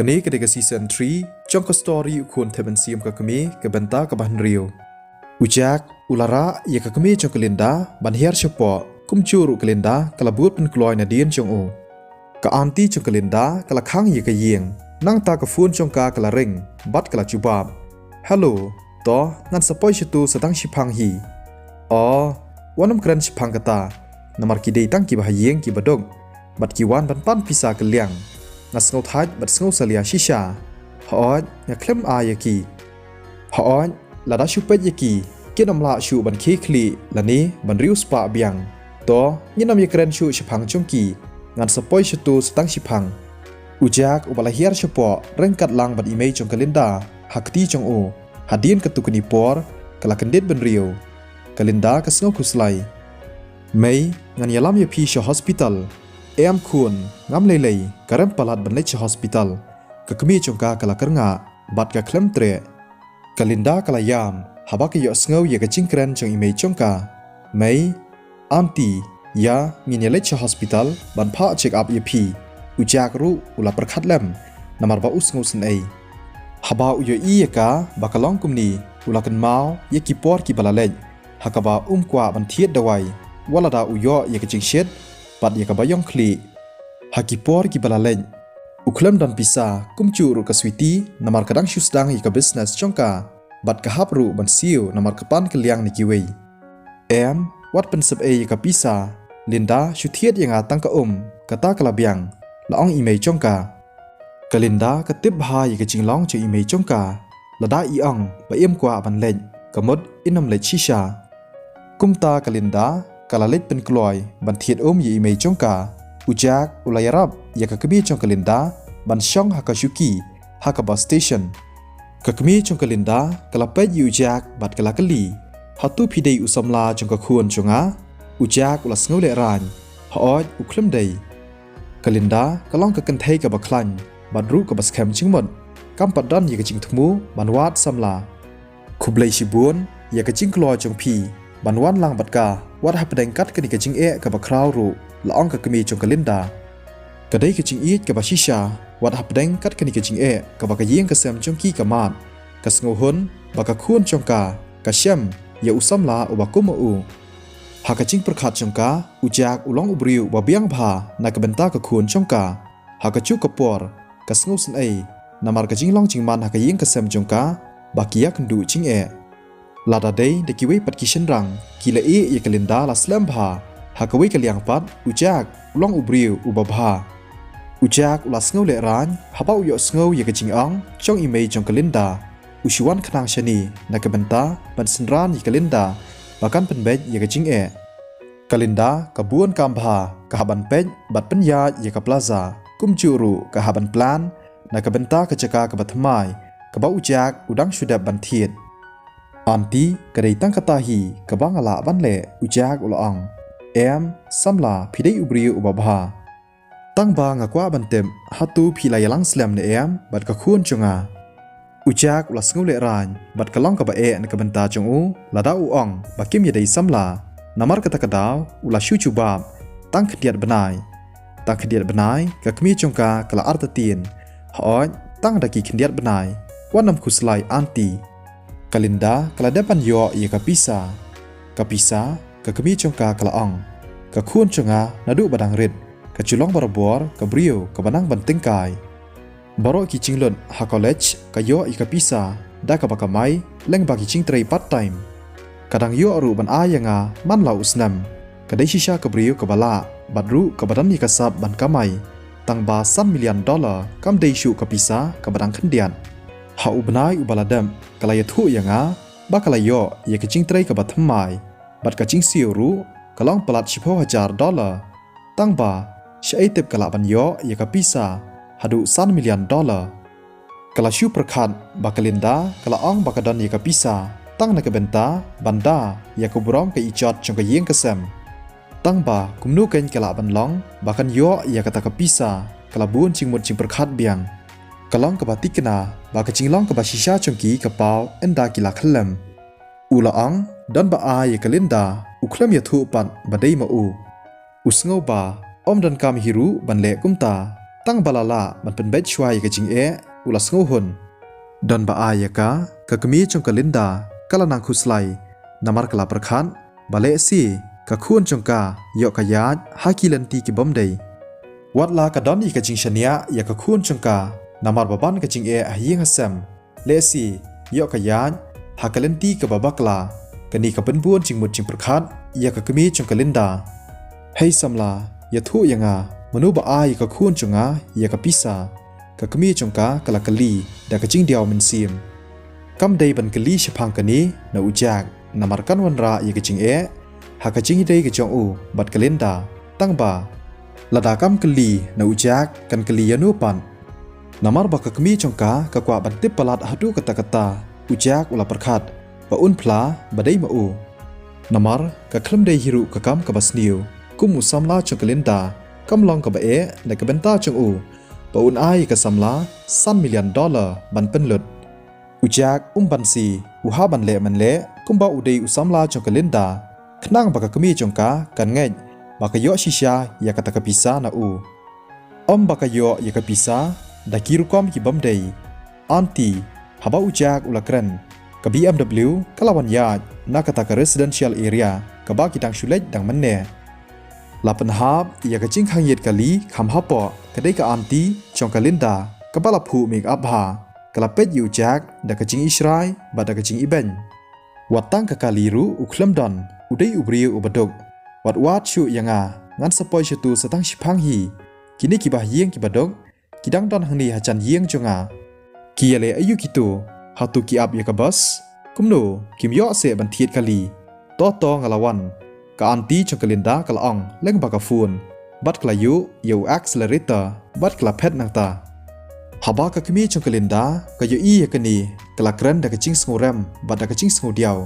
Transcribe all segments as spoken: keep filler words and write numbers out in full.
Kane ka dei ka season three jong ka story U Khun Thep Mynsiem Ka Kmie, ka bynta kaba hynriew. U Jack u la rah ïa ka kmie jong ka Linda ban hiar shapoh, kumjuh ruh ka Linda ka la bud pynkloi nadien jong u. Ka aunty jong ka Linda ka la khang ïa ka ïing, nangta ka phone jong ka ka la ring bad ka la jubab. Hello, to, ngan sa poi sha tu sa tang shiphang hi. O, wat nym kren shiphang kata, namar ki dei tang kiba ha ïing kiba duk, bad ki wan ban pan pisa kylliang. Nga sngew thait bad sngew salia shisha. Hooid, nga khlem ai ïa ki. Hooid, lada shu peit ïa ki, kin ym lah shuh ban khie khlieh lane ban riewspah biang. To, ngin ym ïakren shuh shaphang jong ki. Ngan sa poi sha tu sa tang shiphang. U Jack uba la hiar shapoh ryngkat lang bad i mei jong ka Linda ha kti jong u. Hadien katto katne por ka la kyndit bynriew. Ka Linda ka sngew khuslai. Mei, ngan ïalam ïa phi sha hospital. Em khun, ngam lei lei, ka rem palat ban leit sha hospital. Ka kmie jong ka ka la kyrngah bad ka khlem treh. Ka Linda ka la ïam haba ka ïohsngew ïa ka jingkren jong i mei jong ka. Mei, aunty, ïa, ngin ïaleit sha hospital ban phah check up ïa phi. U Jack ruh u la pyrkhat lem namar ba u sngewsynei. Haba u ïohi ïa ka ba ka long kumne, u la kynmaw ïa ki por kiba la leit ha kaba um kwah ban thied dawai wat lada u ïoh ïa ka jingshit bad ïa kaba ïong khlieh. Ha ki por kiba la leit, u khlem don pisa kumjuh ruh ka Sweety namar ka dang shu sdang ïa ka business jong ka bad ka hap ruh ban siew namar ka pan kylliang na kiwei. Em, wat pynsep ei ïa ka pisa, Linda, shu thied ïa nga tang ka um, kata ka la biang, la ong i mei jong ka. Ka Linda ka tip bha ïa ka jinglong jong i mei jong ka. Lada i ong ba im kwah ban leit, ka mut in ym leit shisha. Kumta ka Linda ka la leit pynkloi ban thied um ïa i mei jong ka. U Jack u la ïarap ïa ka kmie jong ka Linda ban shong ha ka shuki ha ka bus station. Ka kmie jong ka Linda ka la peit ïa u Jack bad ka la kylli, hato phi dei u samla jong ka khun jong nga? U Jack u la sngew lehraiñ, hooid, u khlem dei. Ka Linda ka long ka kynthei kaba khlaiñ bad ruh kaba skhem jingmut. Kam pat don ïa ka jingthmu ban wad samla. Khublei shibun ïa ka jingkloi jong phi ban wan lang bad ka wat hapdeng kat kane ka jingeh kaba khraw ruh, la ong ka kmie jong ka Linda. Ka dei ka jingïeit kaba shisha wat hapdeng kat kane ka jingeh kaba ka ïing ka sem jong ki ka mad. Ka sngewhun ba ka khun jong ka ka shem ïa u samla uba kum u. Ha ka jingpyrkhat jong ka, u Jack u long u briew uba biang bha na ka bynta ka khun jong ka. Ha kajuh ka por ka sngewsynei namar ka jinglong jingman ha ka ïing ka sem jong ka ba ki ïakynduh jingeh. Lada dei da kiwei pat ki shynrang, ki la ïeh ïa ka Linda la slem bha. Ha kawei ka liang pat, u Jack u long u briew uba bha. U Jack u la sngew lehraiñ haba u ïohsngew ïa ka jingong jong i mei jong ka Linda. U shu wan khnang shane na ka bynta ban synran ïa ka Linda ba kan pynbeit ïa ka jingeh. Ka Linda ka bun kam bha, ka hap ban peit bad pynïaid ïa ka plaza, kumjuh ruh ka hap ban plan na ka bynta ka jaka kaba thymmai kaba u Jack u dang shu dep ban thied. Aunty, ka dei tang kata hi kaba nga lah ban leh, u Jack u la ong. Em, samla, phi dei u briew uba bha. Tang ba nga kwah ban tip, hato phi la ïalang slem ne em bad ka khun jong nga? U Jack u la sngew lehraiñ bad ka long kaba eh na ka bynta jong u lada u ong ba kim ïadei samla. Namar kata ka daw u la shu jubab, tang khyndiat bnai. Tang khyndiat bnai, ka kmie jong ka ka la artatien. Hooid, tang da ki khyndiat bnai. Wat nym khuslai, aunty. Ka Linda ka la dep ban ïoh ïa ka pisa. Ka pisa, ka kmie jong ka ka la ong. Ka khun jong nga naduh ba dang rit ka ju long barabor ka briew kaba nang ban tyngkai. Baroh ki jinglut ha college ka ïoh ïa ka pisa da kaba kamai lyngba ki jingtrei part time. Ka dang ïoh ruh ban ai ïa nga man la u snem. Ka dei shisha ka briew kaba lah bad ruh kaba don ïa ka sap ban kamai. Tang ba san million dollar kam dei shuh ka pisa kaba dang khyndiat. Ha u bnai uba la dep ka la ïathuh ïa nga ba ka la ïoh ïa ka jingtrei kaba thymmai bad ka jingsiew ruh ka long palat shiphew hajar dollar. Tang ba shaei tip ka lah ban ïoh ïa ka pisa haduh san million dollar. Ka la shu pyrkhat ba ka Linda ka la ong ba ka don ïa ka pisa tang na ka bynta ban da ïa ka burom ka ijot jong ka ïing ka sem. Tang ba kumno kein ka lah ban long ba kan ïoh ïa kata ka pisa, ka la bun jingmut jingpyrkhat biang. Ka long kaba thikna ba ka jinglong kaba shisha jong ki ka paw ynda ki la khyllem. U la ong, don ba ai ïa ka Linda, u khlem ïathuh pat ba dei ma u. U sngew ba ym donkam hi ruh ban leh kumta. Tang ba la lah ban pynbeit shuwa ïa ka jingeh, u la sngewhun. Don ba ai ïa ka, ka kmie jong ka Linda ka la nang khuslai, namar ka la pyrkhat ba leh shi ka khun jong ka ïoh ka ïaid ha ki lynti ki bym dei. Wat la ka don ïa ka jingshaniah ïa ka khun jong ka, namar ba ban ka jingeh ha ïing ha sem, leh shi ïoh ka ïaid ha ka lynti kaba bakla. Kane ka pynbun jingmut jingpyrkhat ïa ka kmie jong ka Linda. Hei samla, ïathuh ïa nga, mano ba ai ïa ka khun jong nga ïa ka pisa? Ka kmie jong ka ka la kylli da ka jingdiaw mynsiem. Kam dei ban kylli shaphang kane na u Jack, namar kan wanrah ïa ka jingeh ha ka jingïadei ka jong u bad ka Linda. Tang ba lada kam kylli na u Jack, kan kylli ïano pat? Namar ba ka kmie jong ka ka kwah ban tip palat haduh katta katta, u Jack u la pyrkhat ba un phla ba dei ma u. Namar ka khlem dei hi ruh ka kam kaba sniew. Kum u samla jong ka Linda, kam long kaba eh na ka bynta jong u ba un ai ka samla san million dollar ban pynlut. U Jack um banse, u hap ban leh man leh kumba u dei u samla jong ka Linda, khnang ba ka kmie jong ka kan ngeit ba ka ïoh shisha ïa kata ka pisa na u. Ym ba ka ïoh ïa ka pisa da ki rukom ki bym dei. Aunty, haba u Jack u la kren, ka B M W ka la wan ïaid na kata ka residential area kaba ki dang shu leit dang mynne. La pynhap ïa ka jingkhang ïit kali kham hapoh, ka dei ka aunty jong ka Linda kaba la phuh make up bha. Ka la peit ïa u Jack da ka jingishrai bad da ka jingibeiñ. Wat tang ka kali ruh u khlem don, u dei u briew uba duk. Wat wad shuh ïa nga, ngan sa poi sha tu sa tang shiphang hi. Kine ki bahaïing kiba duk ki dang don hangne ha jan ïing jong nga. Ki ïaleh aïu kito? Hato ki ap ïa ka bus? Kumno, kim ïoh seh ban thied kali? To to, nga la wan. Ka aunty jong ka Linda ka la ong lyngba ka phone bad ka la ïuh ïa u accelerator bad ka la phet nangta. Haba ka kmie jong ka Linda ka ïohi ïa kane, ka la kren da ka jingsngewrem bad da ka jingsngewdiaw.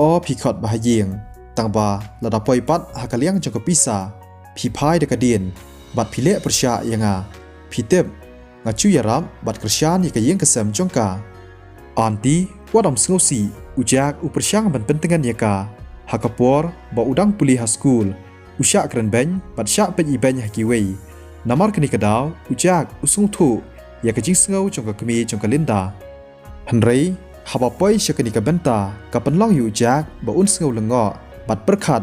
O phi khot bahaïing, tang ba lada poi pat ha ka liang jong ka pisa, phi phai da ka dien bad phi leh pyrshah ïa nga. Phi tip, nga ju ïarap bad kyrshan ïa ka ïing ka sem jong ka. Aunty, wat ym sngewsih, u Jack u pyrshang ban pyntngen ïa ka ha ka por ba u dang pule ha skul. U shah kren beiñ bad shah peit ibeiñ ha kiwei. Namar kane ka daw u Jack u sngewthuh ïa ka jingsngew jong ka kmie jong ka Linda. Hynrei haba poi sha kane ka bynta, ka pynlong ïa u Jack ba un sngew lyngngoh bad pyrkhat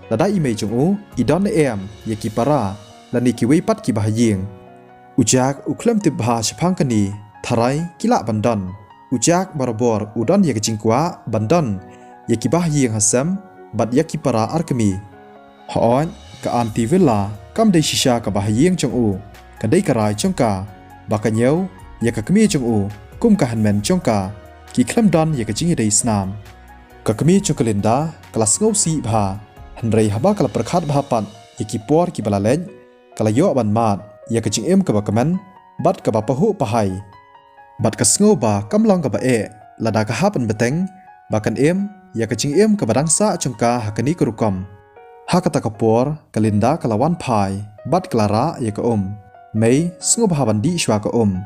lada i mei jong u i don ne em ïa ki para lane kiwei pat ki bahaïing. U Jack u khlem tip bha shaphang kane, tharai ki lah ban don. U Jack barabor u don ïa ka jingkwah ban don ïa ki bahaïing ha sem bad ïa ki para ar kmie. Hooid, ka Aunty Villa kam dei shisha ka bahaïing jong u, ka dei ka rai jong ka ba ka ñiew ïa ka kmie jong u kum ka hynmen jong ka. Ki khlem don ïa ka jingïadei snam. Ka kmie jong ka Linda ka la sngewsih bha, hynrei haba ka la pyrkhat bha pat ïa ki por kiba la leit, ka la ïoh ban mad ïa ka jingim kaba kmen bad kaba pahuh pahai. Bad ka sngew ba kam long kaba eh lada ka hap ban bteng ba kan im ïa ka jingim kaba dang sah jong ka ha kane ka rukom. Ha kata ka por ka Linda ka la wan phai bad ka la rah ïa ka um. Mei, sngewbha ban dih shuwa ka um.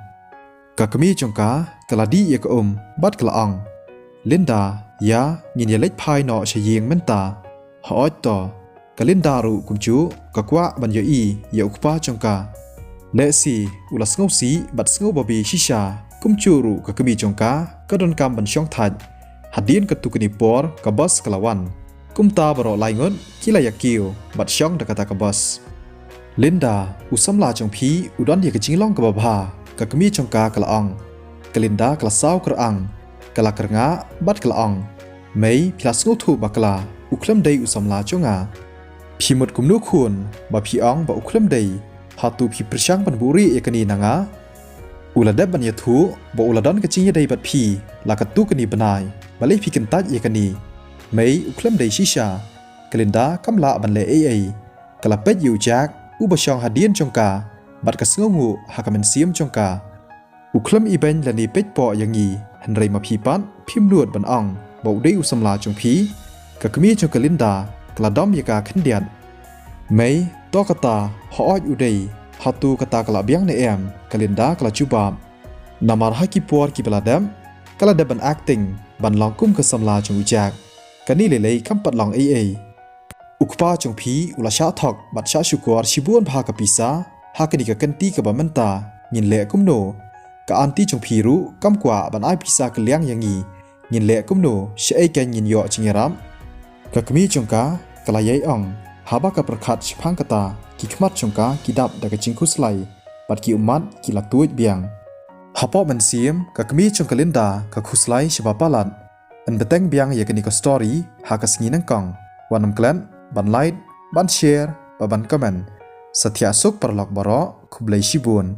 Ka kmie jong ka ka la dih ïa ka um bad ka la ong, Linda, ïa ngin ïa leit phai noh sha ïing mynta. Hooid to. Ka Linda ruh kumjuh ka kwah ban ïohi ïa u kpa jong ka. Lehse u la sngewsih bad sngew babe shisha, kumjuh ruh ka kmie jong ka ka donkam ban shong thait. Hadien katto katne por ka bus ka la wan. Kumta baroh lai ngut ki la ïa kiew bad shong da kata ka bus. Linda, u samla jong phi u don ïa ka jinglong kaba bha, ka kmie jong ka ka la ong. Ka Linda ka la saw kyrang, ka la kyrngah bad ka la ong, Mei, phi la sngewthuh bakla, u khlem dei u samla jong nga. Phi mut kumno khun ba phi ong ba u khlem dei? Hato phi pyrshang ban buhrieh ïa kane na nga? U la dep ban ïathuh ba u la don ka jingïadei bad phi la katto katne bnai, balei phi kyntait ïa kane? Mei, u khlem dei shisha. Ka Linda kam lah ban leh ei ei. Ka la peit ïa u Jack uba shong hadien jong ka bad ka sngewnguh ha ka mynsiem jong ka. U khlem ibeiñ lane peit poh ïa ngi, hynrei ma phi pat phim nud ban ong ba u dei u samla jong phi. Ka kmie jong ka Linda ka la dom ïa ka khyndiat. Mei, to kata, hooid u dei. Hato kata ka la biang ne em? Ka Linda ka la jubab. Namar ha ki por kiba la dep ka la dep ban acting ban long kum ka samla jong u Jack. Kane lei lei kam pat long ei ei. U kpa jong phi u la shah thok bad shah shukor shibun bha ka pisa Ha kane ka kynti kaba mynta, ngin leh kumno? Ka aunty jong phi ruh kam kwah ban ai pisa kylliang ïa ngi. Ngin leh kumno? Shaei kein ngin ïoh jingïarap? Ka kmie jong ka, ka la ïai ong. Haba ka pyrkhat shaphang kata, ki khmat jong ka ki dap da ka jingkhuslai, bad ki ummat ki la tuid biang. Hapoh mynsiem, ka kmie jong ka Linda ka khuslai shaba palat. Yn bteng biang ïa kane ka story ha ka sngi nyngkong. Wat nym klet ban like, ban share, bad ban comment. Sa thiah suk paralok baroh, khublei shibun.